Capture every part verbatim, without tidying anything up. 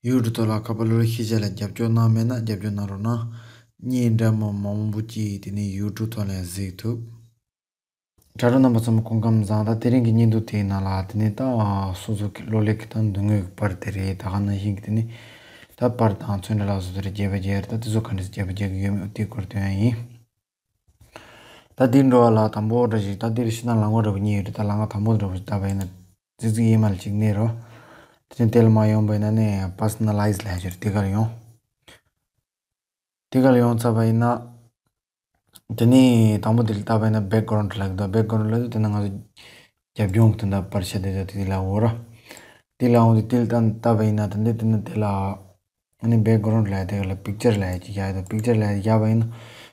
ཡུ་ཊུབ་ཐོག་ལ་ཁ་པར་གློག་ཀླད་ཤེས་བྱ་ལ་རྒྱབ་སྐྱོར་གནང་མེད་ན་རྒྱབ་སྐྱོར་གནང་རོགས་གནང་། བརྙན་འདྲ་མིན་མང་པོ་ཅིག་དེ་ནས་ཡུ་ཊུབ་ཐོག་ལ་གཟིགས་ཐུབ། དྲ་གྲོགས་རྣམ་པ་ཚང་མ་སྐུ་ཁམས་བཟང་། ད་དེ་རིང་གི་བརྙན་ཐུང་དེའི་ནང་ལ་དེ་ནས་ད་སོ་སོ་གི་གློག་ཀླད་ཀྱི་ད་མདུན་ངོས་ཀྱི་པར་དེ་རེད། ད་ག་ནང་བཞིན་གྱི་དེ་ནས་ད་པར་དང་ཚོན་ཁྲ་ལ་སོགས་དེ་རིགས་རྒྱས་པ་རྒྱག་ཡ་རེད། ད་དེ་ཚོ་ག་འདྲས་རྒྱས་པ་རྒྱག་གི་ཡོད་མེད་དེའི་སྐོར་སྟོན་ཡ་ཡིན། ད་འདི་འགྲོ་བ་ལ་དང་པོ་འདྲ་ཞིག་ད་འདིར་ཕྱི་ནང་ལམ་ཁ་འདྲ་པོ་གཉིས་ཡོད་རེད། ད་ལམ་ཁ་དང་པོ་འདྲ་པོ་ཞིག་བལྟས་པ་ཡིན་ན་ཙི་ཙི་ཡེ་མལ་ཅིག་གནས་རོ། དེ་ནས་དེ་ལ་མར་ཡོང་པ་ཡིན་ན་ནི་personalize་ལབ་ཡ་ཅིག་རེད། དེ་གར་ཡོང་། དེ་གར་ཡོང་ཚར་བ་ཡིན་ན། དེ་ནས་དང་པོ་དེ་ལ་བལྟས་པ་ཡིན་ན་background་ལབ་ཀྱི་འདུག background་ལབ་དུས་དེ་ན་ང་ཚོ་རྒྱབ་ལྗོངས་ཀྱི་དོན་དག་པར་ཆ་དེ་ཚོ་དེ་ལ་འོ་ར། དེ་ལ་འོང་དུས་དེ་ལ་བལྟས་པ་ཡིན་ན་ད་འདི་དེ་ནས་དེ་ལ། ཨ་ནི་background་ལབ་ཡ་དེ་ག་ལ་picture་ལབ་ཡ་ཅིག་བཞག་ཡོད་དོ། picture་ལབ་ཡ་བཞག་པ་ཡིན་ན་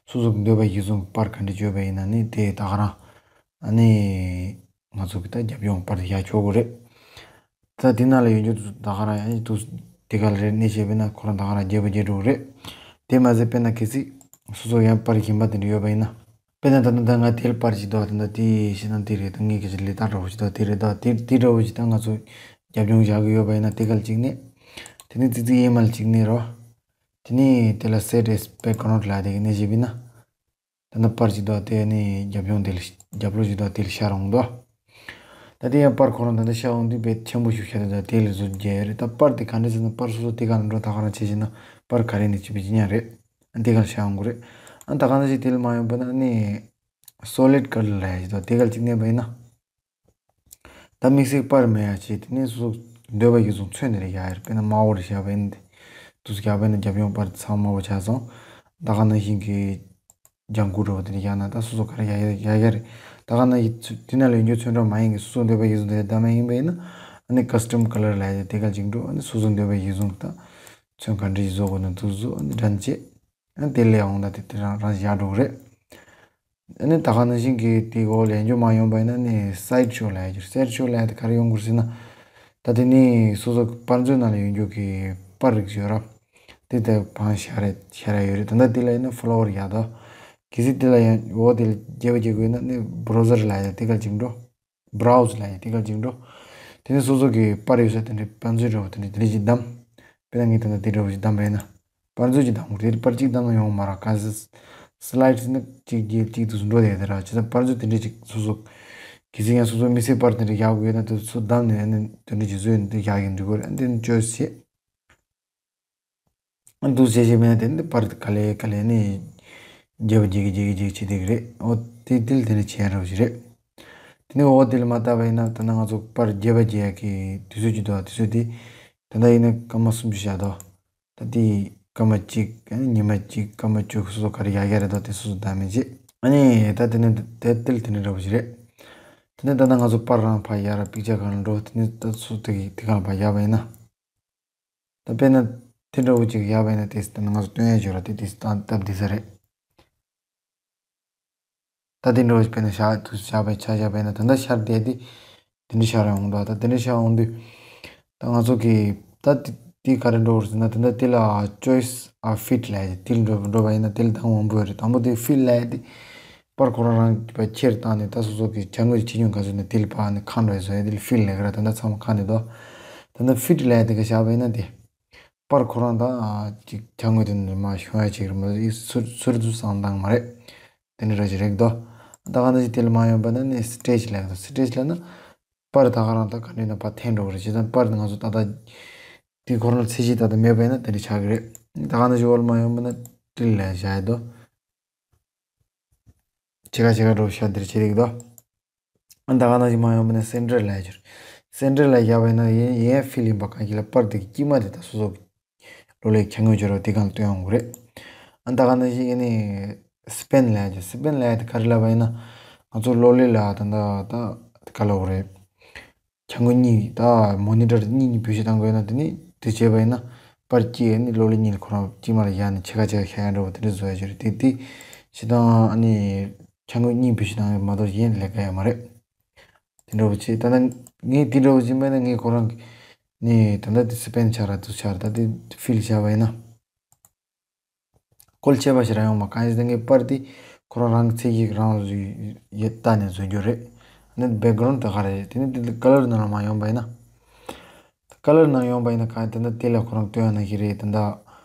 སོ་སོ་གི་འདོད་པ་གཞིར་བཟུང་གི་པར་ག་འདྲ་བཅོས་པ་ཡིན་ན་ནི་དེ་ད་ག་རང་ཨ་ནི་ང་ཚོ་གི་ད་རྒྱབ་ལྗོངས་པར་དེ་བཞག་ཆོག་གི་རེད། ད་དེ་ནང་ལ་ཡོད་རྒྱུ་ད་ག་རང་ཨ་ནི་དུ་དེ་ག་ལ་རེད་གནས་བྱས་པས་ན་ཁོ་རང་ད་ག་རང་རྒྱས་པ་རྒྱས་འགྲོ་གི་རེད། དེ་མ་ཟད་དཔེར་ན་གལ་སྲིད་སོ་སོ་ཡང་པར་གཞན་པ་དེ་འདྲ་ཡོད་པ་ཡིན་ན། དཔེར་ན་ད་ལྟ་ད་ང་དེ་ལ་པར་ཅིག་འདུག་ད་ལྟ་དེ་ཤེས་ན་དེ་རེད། ད་ངས་སྐད་ཆ་ལས་ད་འདྲ་བོ་ཅིག་ད་དེ་རེད། ད་དེ་དེ་འདྲ་བོ་ཅིག་ད་ང་ཚོ་རྒྱབ་ལྗོངས་བཞག་གི་ཡོད་པ་ཡིན་ན་དེ་ག་ལ་གཅིག་གནས། དེ་ནས་ཙི་ཙི་ཡེ་མལ་གཅིག་གནས་རོ། དེ་ནས་དེ་ལ་set as background་ལབ་དེ་གི་གནས་བྱས་པ་ཡིན་ན། ད་ལྟ་པར་ཅིག་འདུག་དེ་ནས་རྒྱབ་ལྗོངས་དེ་ལ་རྒྱབ་ལོགས་ཅིག་འདུག་དེ་ལ་ཤར་འོང་དོ། ད་དེ་ཡང་པར་ཁོ་རང་ད་ལྟ་ཤར་འོང་དུས་དཔེ་ཆེན་པོ་ཞིག་ཤར་དུས་ད་དེ་ལ་བཟོ་རྒྱུ་ཡོད་རེད། ད་པར་དེ་ག་འདྲ་ཟེར་ན་པར་སོ་སོ་དེ་ག་ལ་འགྲོ་ད་ག་རང་བྱེད་བཞིན་ན་པར་ག་རེ་ནས་བྱེད་པའི་ཅི་ཉག་རེད། དེ་ག་ལ་ཤར་འོང་གི་རེད། ཨ་ད་ག་ནང་བཞིན་དེ་ལ་མ་ཡོང་པ་ན་ནི་solid color་ལབ་ཡ་ཅིག་འདུག་དེ་ག་ལ་ཅིག་གནས་པ་ཡིན་ན། ད་དམིགས་བསལ་པར་མེད་ཡ་བྱས་དེ་ནས་སོ་སོ་འདོད་པ་ཡིན་ཙང་ཚོན་དེ་རེ་ཡག་ཡར་དཔེར་ན་དམར་པོ་རེ་བཞག་པ་ཡིན་ཏེ། དུས་སུ་རྒྱག་པ་ཡིན་ན་རྒྱབ་ཡོང་པར་ཚང་དམར་པོ་ཆགས་སོང་། ད་ག་ནང་བཞིན་གྱི་ལྗང་གུ་འདྲ་བོ་དེ་རེ་ཡག་ན་ད་སོ་སོ་ག་རེ་ཡག་ཡག་ཡག་ཡག་རེད། ད་ག་ནང་བཞིན་དེ་ན་ལས་འགྱུར་ཚོན་ཁྲ་མ་ཡིན་གྱི་སོ་སོ་འདོད་པ་ཡིན་ཙང་དེ་ལྟ་མ་ཡིན་པ་ཡིན་ན་ཨ་ནི་custom color་ལབ་ཡ་དེ་ག་ཅིག་འགྲོ། ཨ་ནི་སོ་སོ་འདོད་པ་ཡིན་ཙང་ད་ཚོན་ག་འདྲ་ཞིག་བཟོ་དགོས་ན་དུས་སུ་ཨ་ནི་འདྲ་བྱེད། ཨ་ནི་དེ་ལས་འོང་ད་དེ་དེ་རང་རང་བཞག་འགྲོ་གི་རེད། ཨ་ནི་ད་ག་ནང་བཞིན་གྱི་དེ་འོག་ལས་འཇོག་མ་ཡོང་པ་ཡིན་ན་ནི་slide show་ལབ་ཡ་ཅིག slide show་ལབ་ཡ་དེ་ག་རེ་ཡོང་གི་རེད་ཟེར་ན། ད་དེ་ནི་སོ་སོ་གི་པར་མཛོད་ནང་ལ་ཡོད་འཇོག་གི་པར་རིགས་ཡོད་ར། དེ་ལྟ་བུ་ཤར་རེད་ཤར་ཡ་ཡོད་རེད། ད་ལྟ་དེ་ལ་ཡིན་ན་flower་ཡག་འདུག་གལ་སྲིད་དེ་ལ་ཡང་འོག་དེ་ལ་རྒྱས་པ་རྒྱག་དགོས་ན་ནི་browser་ལབ་ཡ་དེ་ག་ཅིག་འགྲོ། browse་ལབ་ཡ་དེ་ག་ཅིག་འགྲོ། དེ་ནི་སོ་སོ་གི་པར་ཡོད་ས་དེ་འདྲའི་པར་མཛོད་འདྲ་བོ་དེ་འདྲའི་དེ་འདྲའི་ཅིག་བདམས། དཔེར་ན་ངས་ད་ལྟ་དེ་འདྲ་བོ་ཅིག་བདམས་པ་ཡིན་ན། པར་མཛོད་ཅིག་བདམས་དགོས་རེད། པར་གཅིག་བདམས་ན་ཡོང་མ་རེད། གལ་སྲིད་slide་ཟེར་ན་གཅིག་རྗེས་གཅིག་ཏུ་འགྲོ་བསྡད་དེ་ར། བྱས་ཙང་པར་མཛོད་དེ་འདྲས་ཅིག་སོ་སོ། གལ་སྲིད་ཡང་སོ་སོ་དམིགས་བསལ་པར་དེ་འདྲ་ཡག་དགོས་ཡོད་ན་དེ་ཚོ་བདམས་ནས་ཨ་ནི་དེ་འདྲས་ཅིག་བཟོས་ནས་དེ་ཡག་གི་འགྲིག་གི་རེད། ཨ་ནི་དེ་ནི་choice་བྱེད། ཨ་འདུག་བྱས་བྱས་མིན་ན་དེ་ནི་པར་དེ་ག་ལེ་ག་ལེ་ནི་རྒྱས་པ་རྒྱས་ཀྱི་རྒྱས་ཀྱི་རྒྱས་ཀྱི་བྱེད་བསྡད་ཀྱི་རེད། འོ་དེ་དེ་ལ་དེ་འདྲས་བྱེད་ཡ་འདྲ་བོ་ཞིག་རེད། དེ་ནི་འོ་དེ་ལ་མ་བལྟས་པ་ཡིན་ན་ད་ནི་ང་ཚོ་པར་རྒྱས་པ་རྒྱས་ཡ་གི་དུས་ཚོད་ཅིག་འདུག་དུས་ཚོད་དེ། ད་ལྟ་ཡིན་ན་སྐར་མ་སུམ་ཅུ་བཞག་འདུག་ད་དེ་སྐར་མ་གཅིག་ཨ་ནི་ཉི་མ་གཅིག་སྐར་མ་བཅུ་སོ་སོ་ག་རེ་ཡག་ཡག་རེད་འདུག་དེ་སོ་སོ་བདམས་མི་བྱེད། ཨ་ནི་ད་དེ་ནི་དེ་དེ་ལ་དེ་ནི་འདྲ་བོ་ཞིག་རེད། དེ་ནི་ད་ལྟ་ང་ཚོ་པར་རང་ཕར་ཡར་པིག་ཅར་སྒང་ལ་འགྲོ། དེ་ནི་ད་སོ་དེ་གི་དེ་སྒང་ལ་ཕར་ཡར་བ་ཡིན་ན། ད་དཔེར་ན་དེ་འདྲ་བོ་ཅིག་ཡར་བ་ཡིན་ན་དེ་ད་ནི་ང་ཚོ་སྟོན་ཡ་ཅིག་ཡོད་ར། དེ་དེ་སྟབས་བདེ་ས་རེད། ད་དེ་འདྲ་བོ་ཞིག་དཔེར་ན་བཞག་དུས་བཞག་པའི་ཆ་བཞག་པ་ཡིན་ན་ད་ལྟ་ཤར་བསྡད་དེ། དེ་འདྲ་ཤར་ཡོང་འདུག་ད་དེ་འདྲ་ཤར་ཡོང་དུས། ད་ང་ཚོ་གི་ད་དེ་དེ་ག་རེ་འགྲོ་བར་ཟེར་ན་ད་ལྟ་དེ་ལ་choice a fit་ལབ་ཡ་དེ་ལ་འགྲོ་འགྲོ་བ་ཡིན་ན་དེ་ལ་ད་མང་པོ་ཡོད་རེད། དང་པོ་དེ་fit་ལབ་ཡ་དེ་པར་ཁོ་རང་རང་གི་པར་ཁྱེར་བཏང་ནས་ད་སོ་སོ་གི་བྱ་དངོས་ཀྱི་ཆེ་ཆུང་ག་ཚོད་ནས་དེ་ལ་ཕར་ནས་ཁ་འགྲོ་ཡ་བཟོ་ཡ་དེ་ལ་fit་ལབ་ཀྱི་ར། ད་ལྟ་ཚང་མ་ཁ་ནས་དོ། ད་ལྟ་fit་ལབ་ཡ་དེ་ག་བཞག་པ་ཡིན་ན་དེ། པར་ཁོ་རང་དང་ཅིག་བྱ་དངོས་དེ་ནི་མ་ཤོང་ཡ་ཅིག་རེད་མ་གཏོགས་ཚུར་ཚུར་དུ་བསང་བཏང་མ་རེད། དེ་འདྲ་ར་ཅིག་རེད་དོ། ད་ག་ནང་བཞིན་དེ་ལ་མ་ཡོང་པ་ན་ནི་stretch་ལབ་ཀྱི་འདུག stretch་ལབ་ན་པར་ད་ག་རང་ད་ག་འདྲ་ཡིན་ན་ཕར་འཐེན་འགྲོ་གི་རེད། བྱས་ཙང་པར་དེ་ང་ཚོ་ད་ལྟ་དེ་ཁོ་རང་ཚད་གཞི་ད་ལྟ་མེད་པ་ཡིན་ན་དེ་འདྲ་ཆགས་ཀྱི་རེད། ད་ག་ནང་བཞིན་འོག་ལ་མ་ཡོང་པ་ན་ཊིལ་ལབ་བཞག་ཡ་དོ། ཕྱེད་ཀ་ཕྱེད་ཀ་འགྲོ་ཤ་འདིར་ཕྱེ་རིགས་དོ། ཨ་ད་ག་ནང་བཞིན་མ་ཡོང་པ་ན་center་ལ་ཡ་ཅིག center་ལ་ཡ་བས་ན་ཡིན་ཡིན་ཕིལ་ཡིན་པ་གང་ཞིག་ལ་པར་དེ་གི་དཀྱིལ་མ་དེ་ད་སོ་སོ་གི་ལོ་ལེགས་ཁྱད་ངོས་སྦྱོར་བ་དེ་གང་ལ་སྟོན་ཡོང་གི་རེད། ཨ་ད་ག་ནང་བཞིན་ཡིན་ནི་spin་ལ་ཡ་ཅིག spin་ལ་ཡ་དེ་ག་རེ་ལབ་པ་ཡིན་ན་ང་ཚོ་ལོ་ལེགས་ལ་ད་ད་ད་ག་ལབ་དགོས་རེད། བྱ་དངོས་གཉིས་ད་མོ་ནི་ཊར་གཉིས་གཉིས་བེད་སྤྱོད་གཏང་དགོས་ན་དེ་ནི་དེ་བྱས་པ་ཡིན་ན་པར་གཅིག་ནི་གློག་ཀླད་གཉིས་ལ་ཁོ་རང་གཅིག་མ་ལ་ཡ་ནི་ཕྱེད་ཀ་ཕྱེད་ཀ་ཤར་ཡ་འདྲ་བོ་དེ་འདྲ་བཟོ་ཡ་ཅིག་རེད། དེ་དེ་བྱེད་སྟངས་ཨ་ནི་བྱ་དངོས་གཉིས་བེད་སྤྱོད་གཏང་ཡ་མ་གཏོགས་གཞན་ལས་ཀ་ཡ་མ་རེད། དེ་འདྲ་བོ་བྱེད་ད་ནི་ངས་དེ་འདྲ་བོ་བྱེད་པ་ཡིན་ན་ངས་ཁོ་རང་གི་ནི་ད་ལྟ་དེ་སི་པེན་ཆགས་ར་དུ་ཆགས་ར་ད་དེ་ཕིལ་བྱས་པ་ཡིན་ན། བཀོལ་ཆེ་བ་ཞིག་རང་ཡོང་མ་གང་ཡིན་ཟེར་ན་ངའི་པར་དེ་ཁོ་རང་རང་གི་ཚད་གཞི་རང་ལ་ཡོད་ལྟ་ནས་བཟོ་རྒྱུ་རེད། ཨ་ནི་background་ད་ག་རེ་རེད། དེ་ནི་དེ་color་ནང་ལ་མ་ཡོང་པ་ཡིན་ན། ཀ་ལར་ནང་ཡོང་པ་ཡིན་ན་གང་དེ་འདྲ་དེ་ལ་ཁོ་རང་སྟོན་ཡ་ནང་བཞིན་རེད། དེ་འདྲ་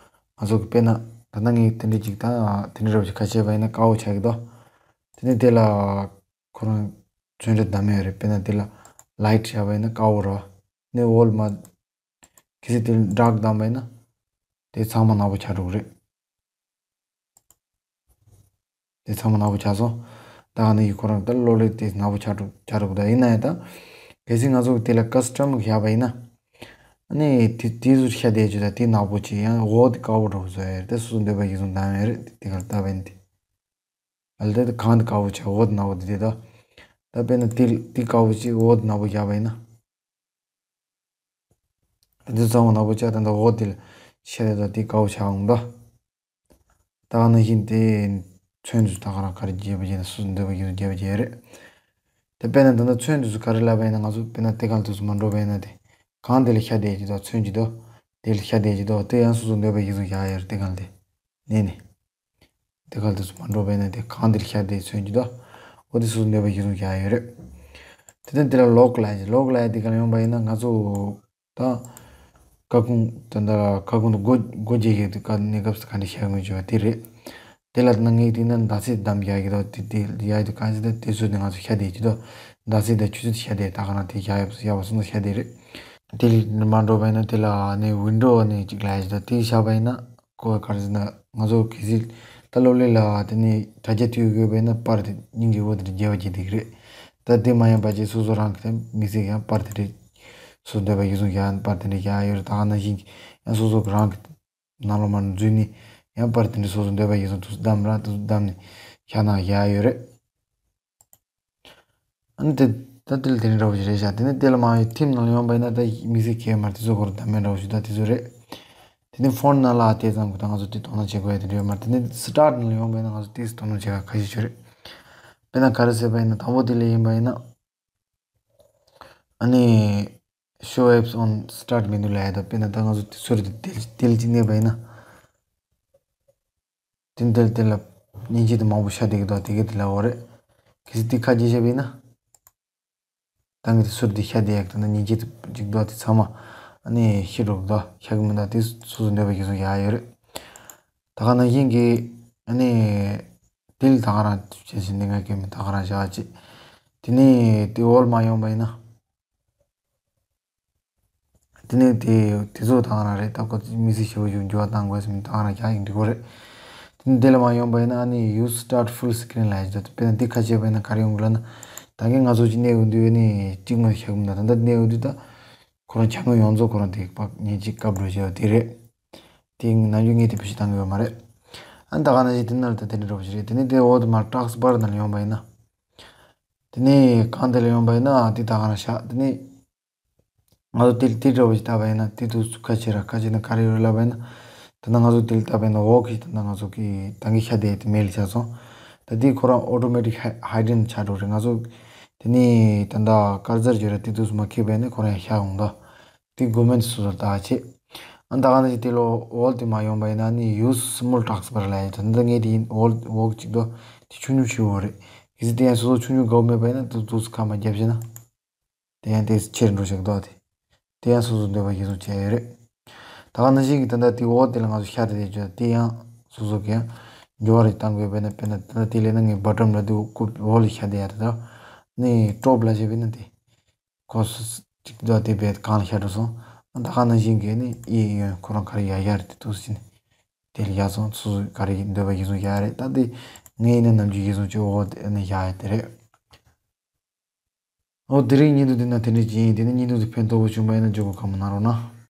ང་ཚོ་གི་དཔེར་ན་ད་ལྟ་ངས་དེ་འདྲ་ཅིག་དང་དེ་འདྲ་རབ་ཅིག་ཁ་ཕྱེ་བ་ཡིན་ན་དཀར་པོ་ཆགས་ཀྱི་འདུག་དེ་ནས་དེ་ལ་ཁོ་རང་ཚོན་ཁྲ་བདམས་ཡོད་རེད། དཔེར་ན་དེ་ལ་ལའིཊ་བྱས་པ་ཡིན་ན་དཀར་པོ་རེད། ནས་འོལ་མ་གལ་སྲིད་དེ་ཌརྐ་བདམས་པ་ཡིན་ན་དེ་ཚང་མ་ནག་པོ་ཆགས་འགྲོ་གི་རེད། དེ་ཚང་མ་ནག་པོ་ཆགས་སོང་། ད་ཨ་ནི་ཡི་ཁོ་རང་ད་གློག་ཀླད་དེ་ནག་པོ་ཆགས་འགྲོ་ཆགས་འགྲོ་གི་འདུག་ཡིན་ན་ཡང་ད་གལ་སྲིད་ང་ཚོ་དེ་ལ་ཀ་སི་ཊམ་བཞག་པ་ཡིན་ན། ཨ་ནི་དེ་དེ་ཚོ་ཤ་དེ་ཅི་ད་དེ་ནག་པོ་ཆེ་ཡང་འོག་དེ་དཀར་པོ་འགྲོ་བཟོ་ཡ་རེད། དེ་སོ་སོ་འདོད་པ་ཡིན་སོང་བདམས་ཡ་རེད། དེ་གར་ལྟ་བ་ཡིན་དེ། ཨ་ལ་དེ་གང་དེ་དཀར་པོ་ཆགས་འོག་དེ་ནག་པོ་དེ་དེ་ད། ད་དཔེར་ན་དེ་དེ་དཀར་པོ་ཆེ་འོག་དེ་ནག་པོ་བཞག་པ་ཡིན་ན། དེ་ཚོ་ཚང་མ་ནག་པོ་ཆགས། ད་ད་འོག་དེ་ལ་ཤ་དེ་ད་དེ་དཀར་པོ་ཆགས་འོང་ད། ད་ག་ནང་བཞིན་དེ་ཚོན་དུ་ད་ག་རང་ག་རེ་རྒྱས་པ་རྒྱས་ན་སོ་སོ་འདོད་པ་ཡིན་རྒྱས་པ་རྒྱས་རེད། དེ་དཔེར་ན་ད་ལྟ་ཚོན་དུ་ག་རེ་ལབ་པ་ཡིན་ན་ང་ཚོ་དཔེར་ན་དེ་གང་དུ་མ་འགྲོ་བ་ཡིན་ན་དེ་གང་དེ་ལ་ཤ་དེ་ཅི་དོ་ཚོན་ཅི་དོ་དེ་ལ་ཤ་དེ་ཅི་དོ་དེ་ཡང་སོ་སོ་འདོད་པ་ཡིན་སོ་ཡག་ཡོད་རེད། དེ་གང་དེ་ནས་ནས་དེ་གང་དུ་མ་འགྲོ་བ་ཡིན་ན་དེ་གང་དེ་ལ་ཤ་དེ་ཚོན་ཅི་དོ་འོ་དེ་སོ་སོ་འདོད་པ་ཡིན་སོ་ཡག་ཡོད་རེད། དེ་ནས་དེ་ལ་ལོག་ལ་ལོག་ལ་དེ་གང་ཡོང་པ་ཡིན་ན་ང་ཚོ། ད། སྐར་ཁུང་ད་ལྟ་སྐར་ཁུང་དུ་སྒོ་སྒོ་འབྱེད་ཀྱི་དུས་སྐབས་གནས་སྐབས་སུ་ག་འདྲ་བྱ་དགོས་བྱ་བ་དེ་རེད། དེ་ལ་ད་ནང་ངས་དེ་ན་ཟླ་ཚེས་བདམས་རྒྱག་གི་དོ་དེ་དེ་ཡག་དུ་གང་ཞིག་ད་དེ་ཚོ་དེ་ང་ཚོ་ཤ་དེ་ཅི་དོ་ཟླ་ཚེས་དང་ཆུ་ཚོད་ཤ་དེ་ད་ག་ན་དེ་ཡག་ཡག་པ་སོང་ན་ཤ་དེ་རེད། དེ་ལ་མ་འགྲོ་བ་ཡིན་ན་དེ་ལ་ནས་ཝིན་ཌོ་ནས་ཅིག་ལ་ཡག་ཅིག་དོ་དེ་བཞག་པ་ཡིན་ན་ཀོ་ག་རེ་ཟེར་ན་ང་ཚོ་གལ་སྲིད་ད་སློབ་གླིང་ལ་དེ་ནས་དྲ་རྒྱ་མཐུད་དགོས་པ་ཡིན་ན་པར་དེ་སྙིང་རྗེ་བོ་དེ་རྒྱལ་བ་བྱེད་བསྡད་ཀྱི་རེད། ད་དེ་མ་ཡིན་པ་ཅིག་སོ་སོ་རང་གི་དེ་དམིགས་བསལ་ཡང་པར་དེ་འདྲ་སོ་སོ་འདོད་པ་ཡིན་སོང་ཡང་པར་དེ་འདྲ་རྒྱག་ཡོད་རེད། ད་ག་ནང་བཞིན་ཡང་སོ་སོ་གི་རང་གི་ནང་ལོགས་མར་འཛུལ་ནས་ཡང་པར་དེ་འདྲ་སོ་སོ་འདོད་པ་ཡིན་སོང་དུ་བདམས་ར་དུ་བདམས་ནས་ཤ་ནང་རྒྱག་ཡོད་རེད། ཨ་ནི་དེ་ད་དེ་ལ་དེ་འདྲ་འདྲ་བོ་ཞིག་རེད་ཤག་དེ་ནས་དེ་ལ་མ་ཡོད་ཐིམ་ནང་ལ་ཡོང་པ་ཡིན་ན་ད་དམིགས་བསལ་གལ་མ་རེད། དེ་ཚོ་སྐོར་བདམས་མེད་འདྲ་བོ་ཞིག་ད་དེ་ཚོ་རེད། དེ་ནས་ཕོན་ནང་ལ་དེ་ཙམ་གི་ད་ང་ཚོ་དེ་དོ་སྣང་བྱེད་དགོས་ཡ་དེ་འདྲ་ཡོད་མ་རེད། དེ་ནས་སི་ཊར་ནང་ལ་ཡོང་པ་ཡིན་ན་ང་ཚོ་དེ་དོ་སྣང་བྱེད་ཡ་ཁ་ཤས་ཤིག་རེད། དཔེར་ན་ག་རེ་ཟེར་བ་ཡིན་ན་དང་པོ་དེ་ལ་ཡིན་པ་ཡིན་ན། ཨ་ནི། Show apps on start menu ལབ་ཡ་ད་དཔེར་ན་ད་ང་ཚོ་དེ་ཚོ་རེད་དེ་དེ་ལ་ཅིག་གནས་པ་ཡིན་ན། དེ་འདིར་དེ་ལ་མཉེན་ཆས་དེ་མང་པོ་ཤར་བསྡད་ཀྱི་འདུག་དེ་ག་དེ་ལ་འོ་རེད། གལ་སྲིད་དེ་ཁ་འབྱེད་བྱས་པ་ཡིན་ན། ད་ངས་དེ་ཚོ་རེད་དེ་ཤར་བསྡད་ཡག་ད་ན་མཉེན་ཆས་དེ་ཅིག་འདུག་དེ་ཚང་མ་ཨ་ནི་ཤི་འགྲོ་གི་འདུག་ཤར་གི་མི་འདུག་དེ་སོ་སོ་འདོད་པ་ཡིན་སོང་ཡག་ཡོད་རེད། ད་ག་ནང་བཞིན་གྱི་ཨ་ནི་དེ་ལ་ད་ག་རང་བྱས་ཟིན་དེ་ང་གི་མི་ད་ག་རང་བྱ་བ་ཅིག་དེ་ནས་དེ་འོལ་མ་ཡོང་པ་ཡིན་ན། དེ་ནས་དེ་དེ་ཚོ་ད་ག་རང་རེད། ད་ཁོ་དམིགས་བསལ་ཞེ་པོ་ཞིག་འགྱུར་བ་གཏང་དགོས་སམ་ད་ག་རང་བྱ་ཡིན་འགྲིག་གོ་རེད། དེ་ནས་དེ་ལ་མ་ཡོང་པ་ཡིན་ན་ཨ་ནི་use start full screen ལབ་ཡག་ཅིག་འདུག་དཔེར་ན་འདི་ཁ་ཕྱེ་བ་ཡིན་ན་ག་རེ་ཡོང་གི་ལབ་ན། ད་གིན་ང་ཚོ་ཅིག་གནས་ཡོང་དུས་ཨ་ནི་གཅིག་མ་ཤར་གི་མི་འདུག་ད་ལྟ་གནས་ཡོང་དུས་ད་ཁོ་རང་བྱ་དངོས་ཡོངས་རྫོགས་ཁོ་རང་དེ་པག་ཉིན་གཅིག་བཀབ་འགྲོ་བྱས་པ་དེ་རེད། དེ་ནམ་རྒྱུན་ངས་དེ་བེད་སྤྱོད་གཏང་གི་ཡོད་མ་རེད། ཨ་ནི་ད་ག་ནང་བཞིན་དེ་ནང་ལ་ད་དེ་འདྲ་འདྲ་བོ་ཞིག་རེད། དེ་ནས་དེ་འོག་ཏུ་མར་task bar ནང་ལ་ཡོང་པ་ཡིན་ན། དེ་ནས་གང་དེ་ལ་ཡོང་པ་ཡིན་ན་དེ་ད་ག་རང་བཞག་དེ་ནས། ང་ཚོ་དེ་དེ་འདྲ་བོ་ཞིག་བལྟས་པ་ཡིན་ན་དེ་དུས་སུ་ཁ་ཕྱེ་ར་ཁ་ཕྱེ་ན་ག་རེ་ཡོད་ལབ་པ་ཡིན་ན། ད་ལྟ་ང་ཚོ་དེ་ལ་བལྟས་པ་ཡིན་ན་འོག་གི་ད་ལྟ་ང་ཚོ་གི་ད་གིན་ཤར་བསྡད་དེ་མེད་ལ་ཆགས་སོང་། ད་དེ་ཁོ་རང་automatic hidden ཆགས་འགྲོ་རེད། ང་ཚོ་དེ་ནས་ད་ལྟ་ཀར་སར་བྱོས་ར་དེ་དུས་སུ་མ་འཁྱེར་བ་ཡིན་ན་ཁོ་རང་ཡང་ཤར་འོང་ད། དེ་དགོས་མེད་སོ་སོར་བལྟ་བྱེད། ཨ་ད་ག་ནང་བཞིན་དེ་ལོ་འོལ་དེ་མ་ཡོང་པ་ཡིན་ན་ནི་use small task bar ལབ་ཡ་ད་ལྟ་ངས་དེ་ཡིན་འོལ་འོག་གཅིག་ཏུ་དེ་ཆུང་ཆུང་ཞིག་འོ་རེད། གལ་སྲིད་དེ་ཡང་སོ་སོ་ཆུང་ཆུང་དགོས་མེད་པ་ཡིན་ན་དུ་དུས་སུ་ཁ་མ་བརྒྱབ་བྱས་ན། དེ་ཡང་དེ་ཆེར་འགྲོ་ཞིག་འདུག་དེ། དེ་ཡང་སོ་སོ་འདོད་པ་ཡིན་སོང་བྱས་ཡོད་རེད། ད་ག་ནང་བཞིན་གྱི་ད་ལྟ་དེ་འོག་དེ་ལ་ང་ཚོ་ཤར་དེ་བྱོས་དེ་ཡང་སོ་སོ་གི་ཡང་འགྱུར་བ་རེ་གཏང་དགོས་པས་ན་དཔེར་ན་ད་ལྟ་དེ་ལས་ན་ངའི་bottom ལ་དེ་ཀུ་འོག་ལ་ཤར་དེ་ཡ་ད་ལྟ་ནི་top ལ་བྱས་པས་ན་དེ་ཁོ་སོ་ཅིག་ད་དེ་བས་གང་ལ་ཤར་འགྲོ་སོང་། ད་ག་ནང་བཞིན་གྱི་ནི་ཨི་ཡོན་ཁོ་རང་ག་རེ་ཡ་ཡ་རེད་དེ་ཐུག་སྲིད་ནི་དེ་ལ་ཡ་སོང་སོ་སོ་ག་རེ་འདོད་པ་ཡིན་སོང་ཡ་རེད། ད་དེ་ངས་ཡིན་ན་ནམ་རྒྱུན་ཡིན་སོང་ཅིག་འོག་དེ་ནི་ཡ་ཡ་དེ་རེད། འོ་དེ་རིང་བརྙན་ཐུང་འདི་ན་དེ་འདྲ་ཅིག་ཡིན། དེ་ནས་བརྙན་ཐུང་འདི་ཕན་ཐོགས་པོ་བྱུང་པ་ཡིན་ན་ཇུས་འགོད་གང་མང་གནང་རོགས་གནང་།